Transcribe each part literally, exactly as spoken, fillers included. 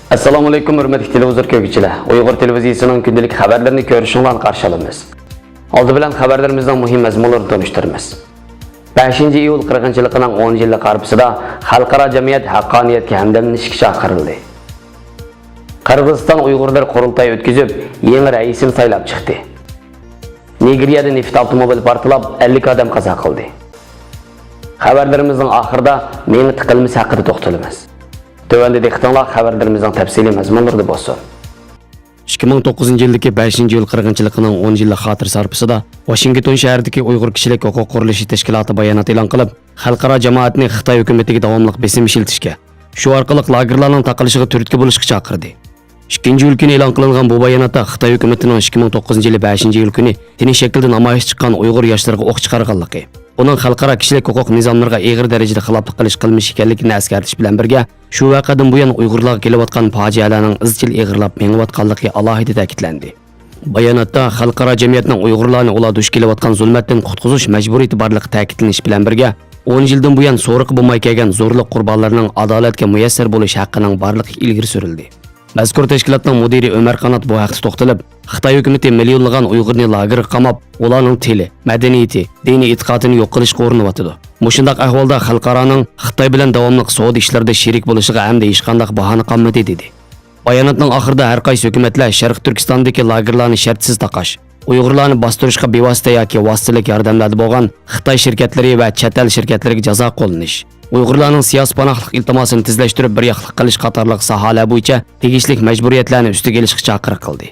ئەسسالامۇئەلەيكۇم، ھۆرمەتلىك تېلېۋىزور كۆرگۈچىلەر! ئۇيغۇر تېلېۋىزىيىسىنىڭ كۈندىلىك خەۋەرلىرىنى كۆرۈشۈڭلارنى قارشى ئالىمىز. ئالدى بىلەن خەۋەرلىرىمىزنىڭ مۇھىم مەزمۇنلىرىنى تونۇشتۇرىمىز. بەشىنچى ئىيۇل قىرغىنچىلىقىنىڭ ئون يىللىقى ئارىپىسىدا خەلقئارا جەمئىيەت ھەققانىيەتكە ھەمدەملىنىشكە چاقىرىلدى. قىرغىزىستان ئۇيغۇرلىرى قۇرۇلتاي ئۆتكۈزۈپ، يېڭى رەئىسىنى سايلاپ چىقتى. نىگېرىيەدە نېفىت ئاپتوموبىلى پارتلاپ، ئەللىك ئادەم قازا قىلدى. خەۋەرلىرىمىزنىڭ ئاخىرىدا مېڭە تىقىلمىسى ھەققىدە توختىلىمىز. تۆۋەندە دىققىتىڭلار خەۋەرلىرىمىزنىڭ تەپسىلىي مەزمۇنلىرىدا بولسۇن. ئىككى مىڭ توققۇزىنچى يىلدىكى بەشىنچى ئىيۇل قىرغىنچىلىقىنىڭ ئون يىللىق خاتىرىسى ھارپىسىدا ۋاشىنگتون شەھىرىدىكى ئۇيغۇر كىشىلىك ھوقۇق قۇرۇلۇشى تەشكىلاتى بايانات ئېلان قىلىپ، خەلقئارا جامائەتنى خىتاي ھۆكۈمىتىگە داۋاملىق بېسىم ئىشلىتىشكە، شۇ ئارقىلىق لاگېرلارنىڭ تاقىلىشىغا تۈرتكە بولۇشقا چاقىردى. ئىككىنچى ئىيۇل كۈنى ئېلان قىلىنغان بۇ باياناتتا خىتاي ھۆكۈمىتىنىڭ ئىككى مىڭ توققۇزىنچى يىلى بەشىنچى ئىيۇل كۈنى تىنچ شەكىلدە نامايىش چىققان ئۇيغۇر ياشلىرىغا ئوق چىقارغانلىقى، ئۇنىڭ خەلقئارا كىشىلىك ھوقۇق نىزاملىرىغا ئېغىر دەرىجىدە خىلاپلىق قىلىش قىلمىشى ئىكەنلىكىنى ئەسكەرتىش بىلەن بىرگە، شۇ ۋەقەدىن بۇيان ئۇيغۇرلارغا كېلىۋاتقان پاجىئەلەرنىڭ ئىزچىل ئېغىرلاپ مېڭىۋاتقانلىقى ئالاھىدە تەكىتلەندى. باياناتتا خەلقئارا جەمئىيەتنىڭ ئۇيغۇرلارنى ئۇلار دۇچ كېلىۋاتقان زۇلمەتتىن قۇتقۇزۇش مەجبۇرىيىتى بارلىقى تەكىتلىنىشى بىلەن بىرگە، ئون يىلدىن بۇيان سورىقى بولماي كەلگەن زورلۇق قۇربانلىرىنىڭ ئادالەتكە مۇيەسسەر بولۇش ھەققىنىڭ بارلىقى ئىلگىرى سۈرۈلدى. مەزكۇر تەشكىلاتنىڭ مۇدىرى ئۆمەر قانات بۇ ھەقتە توختىلىپ، خىتاي ھۆكۈمىتى مىليونلىغان ئۇيغۇرنى لاگېرغا قاماپ، ئۇلارنىڭ تىلى، مەدەنىيىتى، دىنىي ئېتىقادىنى يوق قىلىشقا ئۇرۇنۇۋاتىدۇ. مۇشۇنداق ئەھۋالدا خەلقئارانىڭ خىتاي بىلەن داۋاملىق سودا ئىشلىرىدا شېرىك بولۇشىغا ئەمدى ھېچقانداق باھانە قالمىدى، دېدى. باياناتنىڭ ئاخىرىدا ھەر قايسى ھۆكۈمەتلەر شەرقىي تۈركىستاندىكى لاگېرلارنى شەرتسىز تاقاش، ئۇيغۇرلارنى باستۇرۇشقا بىۋاسىتە ياكى ۋاسىتىلىك ياردەملەردە بولغان خىتاي شىركەتلىرى ۋە چەت ئەل شىركەتلىرىگە جازا قوللىنىش، ئۇيغۇرلارنىڭ سىياسىي پاناھلىق ئىلتىماسىنى تېزلەشتۈرۈپ بىر ياقلىق قىلىش قاتارلىق ساھەلەر بويىچە تېگىشلىك مەجبۇرىيەتلەرنى ئۈستىگە ئېلىشقا چاقىرىق قىلدى.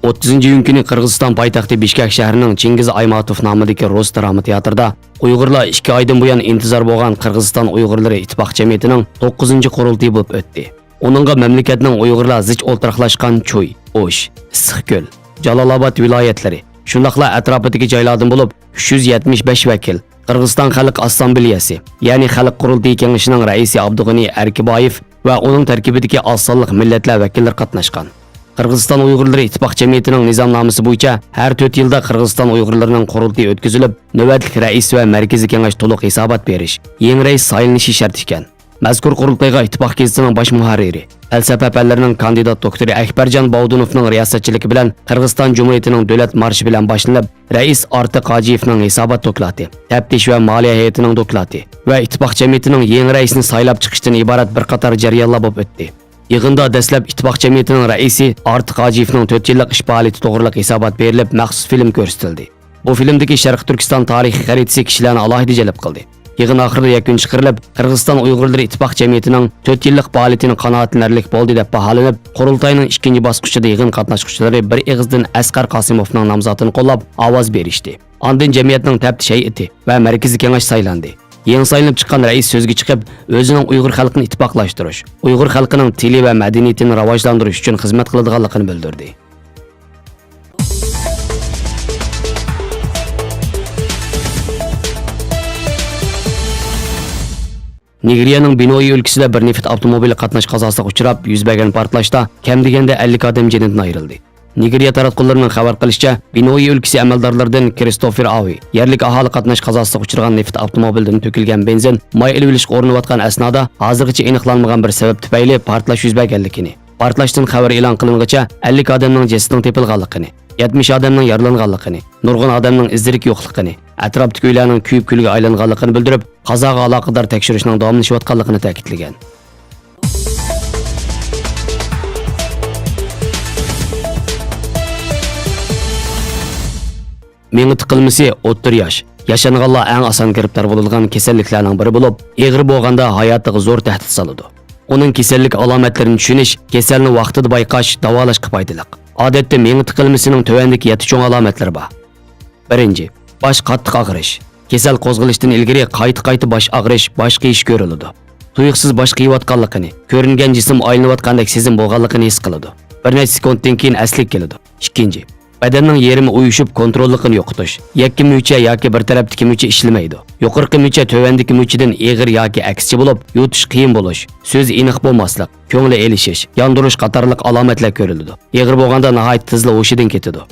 ئوتتۇزىنچى ئىيۇن كۈنى قىرغىزىستان پايتەختى بىشكەك شەھىرىنىڭ چىڭگىز ئايماتوف نامىدىكى رۇس دراما تىياتىرىدا ئۇيغۇرلار ئىككى ئايدىن بۇيان ئىنتىزار بولغان قىرغىزىستان ئۇيغۇرلىرى ئىتتىپاق جەمئىيىتىنىڭ توققۇزىنچى قۇرۇلتىيى بولۇپ ئۆتتى. ئۇنىڭغا مەملىكەتنىڭ ئۇيغۇرلار زىچ ئولتۇراقلاشقان چۇي، ئوش، ئىسسىقكۆل، جالالئاباد ۋىلايەتلىرى، شۇنداقلا ئەتراپىدىكى جايلاردىن بولۇپ ئۈچ يۈز يەتمىش بەش ۋەكىل، قىرغىزىستان خەلق ئاسسامبلېيەسى، يەنى خەلق قۇرۇلتىيى كېڭىشىنىڭ رەئىسى ئابدۇغېنى ئەركىبايېف ۋە ئۇنىڭ تەركىبىدىكى ئاز سانلىق مىللەتلەر ۋەكىللىرى قاتناشقان. قىرغىزىستان ئۇيغۇرلىرى ئىتتىپاق جەمئىيىتىنىڭ نىزامنامىسى بويىچە ھەر تۆت يىلدا قىرغىزىستان ئۇيغۇرلىرىنىڭ قۇرۇلتىيى ئۆتكۈزۈلۈپ، نۆۋەتلىك رەئىس ۋە مەركىزىي كېڭەش تولۇق ھېسابات بېرىش، يېڭى رەئىس سايلىنىشى شەرت ئىكەن. مەزكۇر قۇرۇلتايغا ئىتتىپاق گېزىتىنىڭ باش مۇھەررىرى، پەلسەپە پەنلىرىنىڭ كاندىدات دوكتورى ئەكبەرجان باۋدۇنوفنىڭ رىياسەتچىلىكى بىلەن قىرغىزىستان جۇمھۇرىيىتىنىڭ دۆلەت مارشى بىلەن باشلىنىپ، رەئىس ئارتىق ھاجىيېۋنىڭ ھېسابات دوكلاتى، تەپتىش ۋە مالىيە ھەيئىتىنىڭ دوكلاتى ۋە ئىتتىپاق جەمئىيىتىنىڭ يېڭى رەئىسىنى سايلاپ چىقىشتىن ئىبارەت بىر قاتار جەريانلار بولۇپ ئۆتتى. يىغىندا دەسلەپ ئىتتىپاق جەمئىيىتىنىڭ رەئىسى ئارتىق ھاجىيېۋنىڭ تۆت يىللىق ئىش پائالىيىتى توغرىلىق ھېسابات بېرىلىپ، مەخسۇس فىلىم كۆرسىتىلدى. بۇ فىلىمدىكى شەرقىي تۈركىستان تارىخىي خەرىتىسى كىشىلەرنى ئالاھىدە جەلپ قىلدى. يىغىن ئاخىرىدا يەكۈن چىقىرىلىپ، قىرغىزىستان ئۇيغۇرلىرى ئىتتىپاق جەمئىيىتىنىڭ تۆت يىللىق پائالىيىتىنى قانائەتلىنەرلىك بولدى دەپ باھالىنىپ، قۇرۇلتاينىڭ ئىككىنچى باسقۇچىدا يىغىن قاتناشقۇچىلىرى بىر ئېغىزدىن ئەسقەر قاسىموفنىڭ نامزاتىنى قوللاپ ئاۋاز بېرىشتى. ئاندىن جەمئىيەتنىڭ تەپتىش ھەيئىتى ۋە مەركىزىي كېڭەش سايلاندى. يېڭى سايلىنىپ چىققان رەئىس سۆزگە چىقىپ، ئۆزىنىڭ ئۇيغۇر خەلقىنى ئىتتىپاقلاشتۇرۇش، ئۇيغۇر خەلقىنىڭ تىلى ۋە مەدەنىيىتىنى راۋاجلاندۇرۇش ئۈچۈن خىزمەت قىلىدىغانلىقىنى بىلدۈردى. نىگېرىيەنىڭ بېنويى ئۆلكىسىدە بىر نېفىت ئاپتوموبىلى قاتناش قازاسىغا ئۇچراپ، يۈز بەرگەن پارتلاشتا كەم دېگەندە ئەللىك ئادەم جېنىدىن ئايرىلدى. نىگېرىيە تاراتقۇلىرىنىڭ خەۋەر قىلىشىچە، بېنويى ئۆلكىسى ئەمەلدارلىرىدىن كرىستوفېر ئاۋى يەرلىك ئاھالى قاتناش قازاسىغا ئۇچرىغان نېفىت ئاپتوموبىلىدىن تۆكۈلگەن بېنزىن ماي ئېلىۋېلىشقا ئۇرۇنۇۋاتقان ئەسنادا ھازىرغىچە ئېنىقلانمىغان بىر سەۋەب تۈپەيلى پارتلاش يۈز بەرگەنلىكىنى، پارتلاشتىن خەۋەر ئېلان قىلىنغىچە ئەللىك ئادەمنىڭ جەسىتىنىڭ تېپىلغانلىقىنى، يەتمىش ئادەمنىڭ يارىلانغانلىقىنى، نۇرغۇن ئادەمنىڭ ئىز-دېرىكى يوقلۇقىنى، ئەتراپتىكى ئۆيلەرنىڭ كۆيۈپ كۈلگە ئايلانغانلىقىنى بىلدۈرۈپ، قازاغا ئالاقىدار تەكشۈرۈشنىڭ داۋاملىشىۋاتقانلىقىنى تەكىتلىگەن. مېڭە تىقىلمىسى ئوتتۇرا ياش، ياشانغانلار ئەڭ ئاسان گىرىپتار بولىدىغان كېسەللىكلەرنىڭ بىرى بولۇپ، ئېغىر بولغاندا ھاياتىغا زور تەھدىت سالىدۇ. ئۇنىڭ كېسەللىك ئالامەتلىرىنى چۈشىنىش، كېسەلنى ۋاقتىدا بايقاش، داۋالاشقا پايدىلىق. ئادەتتە مېڭە تىقىلمىسىنىڭ تۆۋەندىكى يەتتە چوڭ ئالامەتلىرى بار. بىرىنچى، باش قاتتىق ئاغرىش. كېسەل قوزغىلىشتىن ئىلگىرى قايتا-قايتا باش ئاغرىش، باش قېيىش كۆرۈلىدۇ. تۇيۇقسىز باش قېيىۋاتقانلىقىنى، كۆرۈنگەن جىسىم ئايلىنىۋاتقاندەك سېزىم بولغانلىقىنى ھېس قىلىدۇ. بىر نەچچە سېكۇنتتىن كېيىن ئەسلىگە كېلىدۇ. ئىككىنچى، بەدەننىڭ يېرىمى ئۇيۇشۇپ، كونتروللۇقىنى يوقىتىش. يەككە مۈچە ياكى بىر تەرەپتىكى مۈچە ئىشلىمەيدۇ. يۇقىرىقى مۈچە تۆۋەندىكى مۈچىدىن ئېغىر ياكى ئەكسىچە بولۇپ، يۇتۇش قىيىن بولۇش، سۆزى ئېنىق بولماسلىق، كۆڭلى ئېلىشىش، ياندۇرۇش قاتارلىق ئالامەتلەر كۆرۈلىدۇ. ئېغىر بولغاندا ناھايىتى تېزلا ھوشىدىن كېتىدۇ.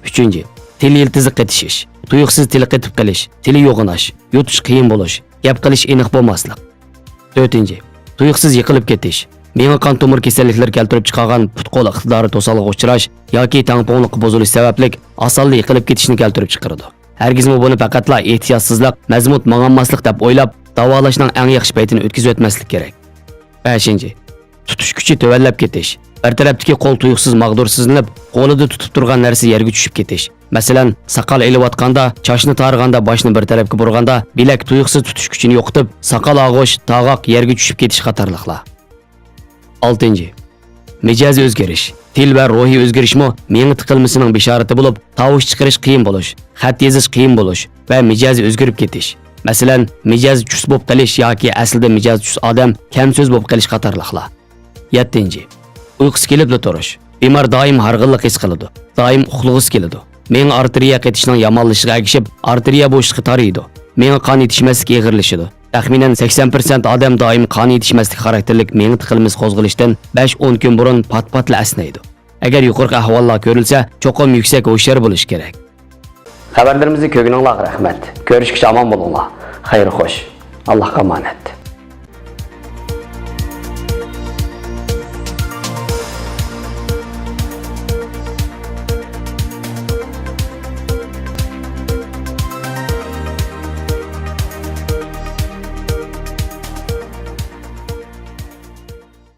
ئۈچىنچى، تىل يىلتىزى قېتىشىش. تۇيۇقسىز تىلى قېتىپ قېلىش، تىلى يوغىناش، يۇتۇش قىيىن بولۇش، گەپ قىلىش ئېنىق بولماسلىق. تۆتىنچى، تۇيۇقسىز يىقىلىپ كېتىش. مېڭە قان تومۇر كېسەللىكلىرى كەلتۈرۈپ چىقارغان پۇت-قول ئىقتىدارى توسالغۇغا ئۇچراش ياكى تەڭپۇڭلۇققا بۇزۇلۇش سەۋەبلىك ئاسانلا يىقىلىپ كېتىشنى كەلتۈرۈپ چىقىرىدۇ. ھەرگىزمۇ بۇنى پەقەتلا ئېھتىياتسىزلىق، مەزمۇت ماڭالماسلىق دەپ ئويلاپ، داۋالاشنىڭ ئەڭ ياخشى پەيتىنى ئۆتكۈزۈۋەتمەسلىك كېرەك. بەشىنچى، تۇتۇش كۈچى تۆۋەنلەپ كېتىش. بىر تەرەپتىكى قول تۇيۇقسىز ماغدۇرسىزلىنىپ، قولىدا تۇتۇپ تۇرغان نەرسە يەرگە چۈشۈپ كېتىش. مەسىلەن، ساقال ئېلىۋاتقاندا، چاچنى تارىغاندا، باشنى بىر تەرەپكە بۇرىغاندا، بىلەك تۇيۇقسىز تۇتۇش كۈچىنى يوقىتىپ، ساقال ئاغۇش، تاغاق يەرگە چۈشۈپ كېتىش قاتارلىقلار. ئالتىنچى، مىجەزى ئۆزگىرىش. تىل ۋە روھىي ئۆزگىرىشمۇ مېڭە تىقىلمىسىنىڭ بېشارىتى بولۇپ، تاۋۇش چىقىرىش قىيىن بولۇش، خەت يېزىش قىيىن بولۇش ۋە مىجەزى ئۆزگىرىپ كېتىش. مەسىلەن، مىجەزى چۇس بولۇپ قېلىش ياكى ئەسلىدە مىجەزى چۇس ئادەم كەم سۆز بولۇپ قېلىش قاتارلىقلار. يەتتىنچى، ئۇيقۇسى كېلىپلا تۇرۇش. بىمار دائىم ھارغىنلىق ھېس قىلىدۇ، دائىم ئۇخلىغۇسى كېلىدۇ. مېڭە ئارتېرىيە قېتىشنىڭ يامانلىشىشىغا ئەگىشىپ، ئارتېرىيە بوشلۇقى تارىيىدۇ. مېڭە قان يېتىشمەسلىكى ئېغىرلىشىدۇ. تەخمىنەن سەكسەن پىرسەنت ئادەم دائىم قان يېتىشمەسلىك خاراكتېرلىك مېڭە تىقىلمىسى قوزغىلىشتىن بەش ئون كۈن بۇرۇن پات-پاتلا ئەسنەيدۇ. ئەگەر يۇقىرىقى ئەھۋاللار كۆرۈلسە، چوقۇم يۈكسەك ھوشيار بولۇش كېرەك. خەۋەرلىرىمىزنى كۆرگىنىڭلارغا رەھمەت. كۆرۈشكىچە ئامان بولۇڭلار. خەير خوش. ئاللاھقا ئامانەت.